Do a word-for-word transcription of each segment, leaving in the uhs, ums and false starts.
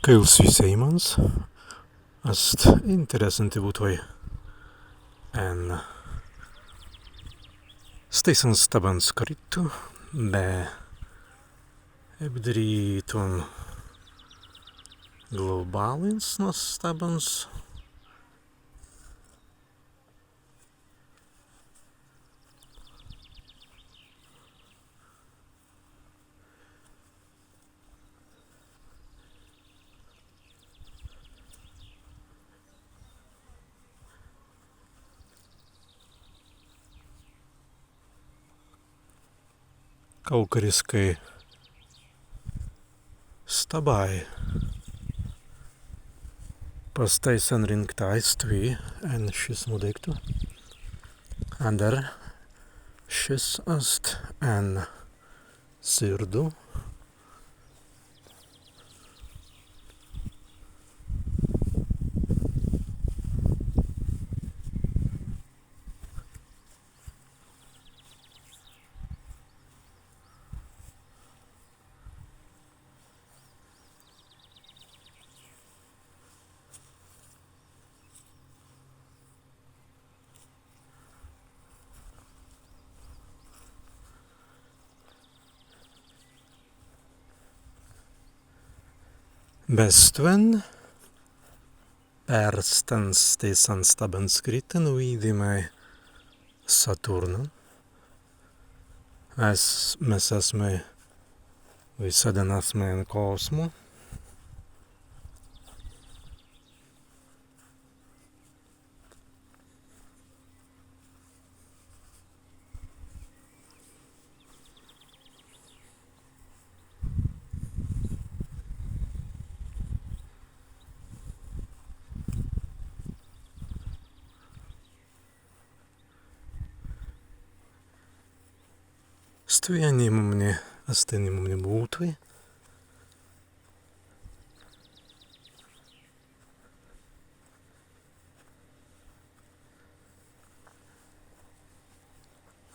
Kaīls wisēimans. Ast interessanti būtwei en stēisan stabban skrittu be ebdirītun globālins na stabbans. Kaūkariskai stabbai. Pastāi senrīnktai stwi en šismu deīktu. Adder šis ast en sirdu. Be stwen per stan stēisan stabban skrittan widāimai Saturnan. Mes, mes asmai wisaddan asmai en kōsmu. Stwi animumni, ast animumni būtwei.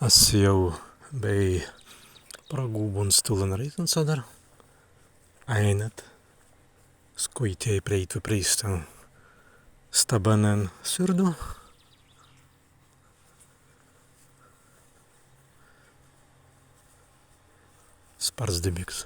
As jāu bēi pragūbuns tūlan rēizans, adder ainat skūitei prēitwei prei stan stabban en sirdu. Spārts debīks.